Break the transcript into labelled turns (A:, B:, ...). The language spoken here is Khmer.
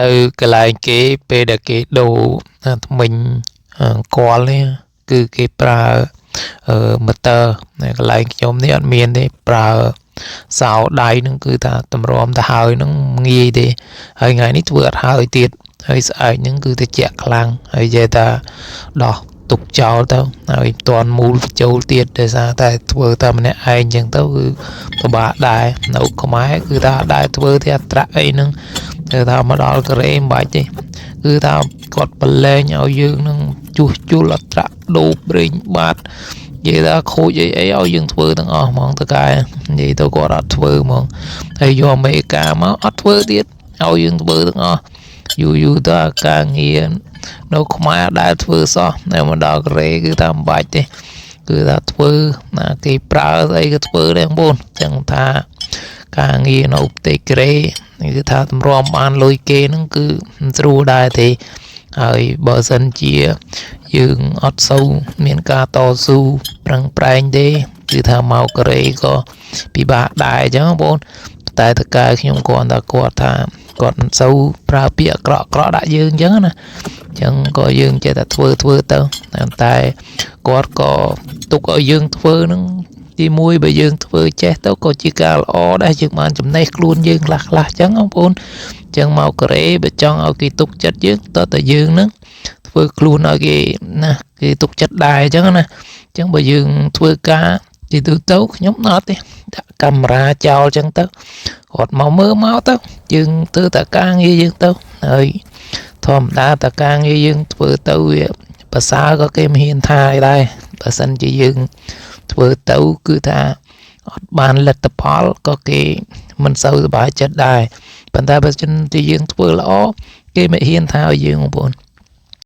A: នៅកន្លែងគេពេលដែលគេដូរធ្មេញអង្គលនេះគឺគេប្រើម៉ូទ័រនៅកន្លែងខ្ញុំនេះអត់មានទេប្រើសោដៃនឹងគឺថាតម្រាំទៅហើយនឹងងាយទេហើយថ្ងៃនេះធ្វើអត់ហើយទៀតហើយស្អែកនឹងគឺត្រជាក់ខ្លាំងហើយនិយាយថាដោះទុកចោលទៅហើយមិនទាន់មូលបញ្ចូលទៀតដោយសារតែធ្វើតែម្នាក់ឯងអញ្ចឹងទៅគឺពិបាកដែរនៅខ្មែរគឺថាដែរធ្វើទេអត្រាក់អីហ្នឹងគឺថាមកដល់កូរ៉េមិនបាច់ទេគឺថាគាត់ប្រឡែងឲ្យយើងនឹងជួសជុលអត្រាក់ដូបប្រេងបាតនិយាយថាខូចអីអីឲ្យយើងធ្វើទាំងអស់ហ្មងតកែនិយាយទៅគាត់អត់ធ្វើហ្មងហើយយកអាមេរិកាមកអត់ធ្វើទៀតឲ្យយើងធ្វើទាំងអស់យូរយូរទៅអាការងារនៅខ្មែរអត់ដែលធ្វើសោះនៅមកដល់កូរ៉េគឺថាមិនបាច់ទេគឺថាធ្វើណាគេប្រើស្អីក៏ធ្វើដែរបងប្អូនចឹងថាការងារនៅប្រទេសកូរ៉េគឺថាតម្រាំបានលុយគេហ្នឹងគឺមិនស្រួលដែរទេហើយបើសិនជាយើងអត់សូវមានការតស៊ូប្រឹងប្រែងទេគឺថាមកកូរ៉េក៏ពិបាកដែរអញ្ចឹងបងប្អូនតែតកែខ្ញុំគ្រាន់តែគាត់ថាគាត់មិនសូវប្រើពាក្យអាក្រក់អាក្រក់ដាក់យើងអញ្ចឹងណាអញ្ចឹងក៏យើងចេះតែធ្វើធ្វើទៅតែគាត់ក៏ទុកឲ្យយើងធ្វើហ្នឹងទីមួយបើយើងធ្វើចេះទៅក៏ជាការល្អដែរយើងបានចំណេះខ្លួនយើងខ្លះខ្លះអញ្ចឹងបងប្អូនអញ្ចឹងមកកូរ៉េបើចង់ឲ្យគេទុកចិត្តយើងតើតែយើងហ្នឹងធ្វើខ្លួនឲ្យគេណាគេទុកចិត្តដែរអញ្ចឹងណាអញ្ចឹងបើយើងធ្វើការជាទូទៅខ្ញុំអត់ទេដាក់កាមេរ៉ាចោលអញ្ចឹងទៅគាត់មកមើលមកទៅយើងធ្វើតែការងារយើងទៅហើយធម្មតាតែការងារយើងធ្វើទៅវាប្រសើរក៏គេមិនហ៊ានថាអីដែរបើសិនជាយើងធ្វើទៅគឺថាអត់បានលទ្ធផលក៏គេមិនសូវសប្បាយចិត្តដែរប៉ុន្តែបើសិនជាយើងធ្វើល្អគេមិនហ៊ានថាឲ្យយើងបងប្អូន។